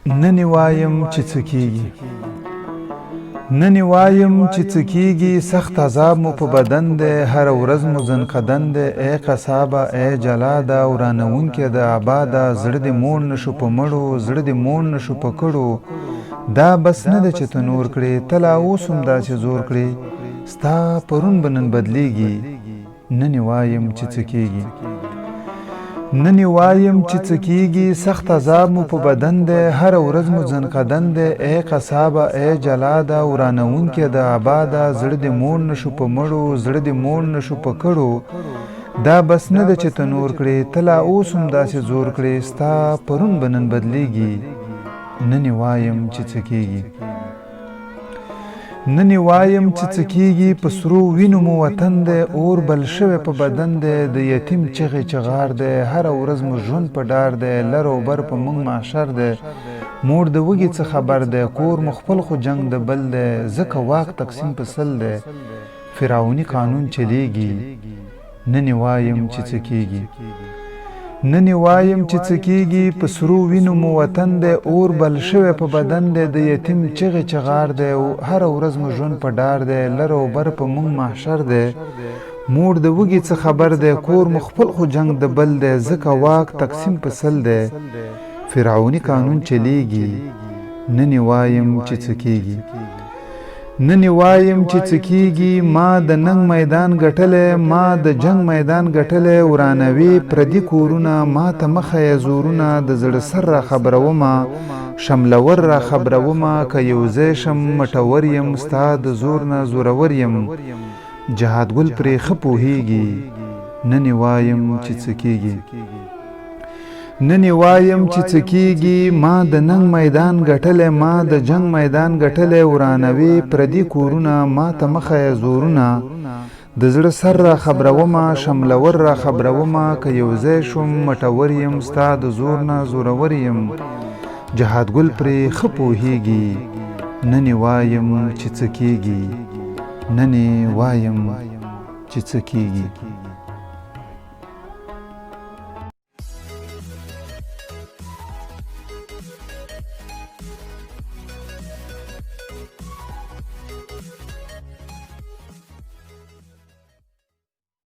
نن وایم چې څه کیږي، نن وایم چې څه کیږي. سخت عذاب مو په بدن دی، هره ورځ مو ځنکدن دی. ای قصابه، ای جلاده، ورانوونکې د آباده، زړه دې موړ نشو په مړو، زړه دې موړ نشو په کړو. دا بس نه ده چې ته نور کړې، ته لا اوس هم داسې زور کړې. ستا پرون به نن بدلیږي، نن یې وایم چې څه کیږي. نن یې وایم چې څه کیږي. سخت عذاب مو په بدن دی، هره ورځ مو ځنکدن دی. ای قصابه، ای جلاده، ورانوونکې د آباده، زړه دې موړ نشو په مړو، زړه دې موړ نشو په کړو. دا بس نه ده چې ته نور کړې، ته لا اوس هم داسې زور کړې. ستا پرون به نن بدلیږي، نن یې وایم چې څه کیږي. نن یې وایم چې څه کیږي. په سرو وینو مو وطن دی، اور بل شوی په بدن دی. د یتیم چغې چغار دی، هره ورځ مو ژوند په ډار دی. لر او بر په موږ محشر دی، مور د وږي څه خبر دی. کور مو خپل خو جنګ د بل دی، ځکه واک تقسیم په سل دی. فرعوني قانون چلیږي، نن یې وایم چې څه کیږي. نن یې وایم چې څه کیږي. په سرو وینو مو وطن دی، اور بل شوی په بدن دی. د یتیم چغې چغار دی، هره ورځ مو ژوند په ډار دی. لر او بر په موږ محشر دی، مور د وږي څه خبر دی. کور مو خپل خو جنګ د بل دی، ځکه واک تقسیم په سل دی. فرعوني قانون چلیږي، نن یې وایم چې څه کیږي. نن یې وایم چې څه کیږي. ما د ننګ میدان ګټلی، ما د جنګ میدان ګټلی. ورانوي پردي کورونه، ما ته مخه یې زورونه. د زړه سر را خبرومه، شملور را خبرومه. که یو ځای شم مټور یم، ستا د زور نه زورور یم. جهاد ګل پرې ښه پوهیږي، نن یې وایم چې څه کیږي. نن یې وایم چې څه کیږي. ما د ننګ میدان ګټلی، ما د جنګ میدان ګټلی. ورانوي پردي کورونه، ما ته مخه یې زورونه. د زړه سر را خبرومه، شملور را خبرومه. که یو ځای شوم مټور یم، ستا د زور نه زورور یم. جهاد ګل پرې ښه پوهیږي، نن یې وایم چې څه کیږي. نن یې وایم چې څه کیږي.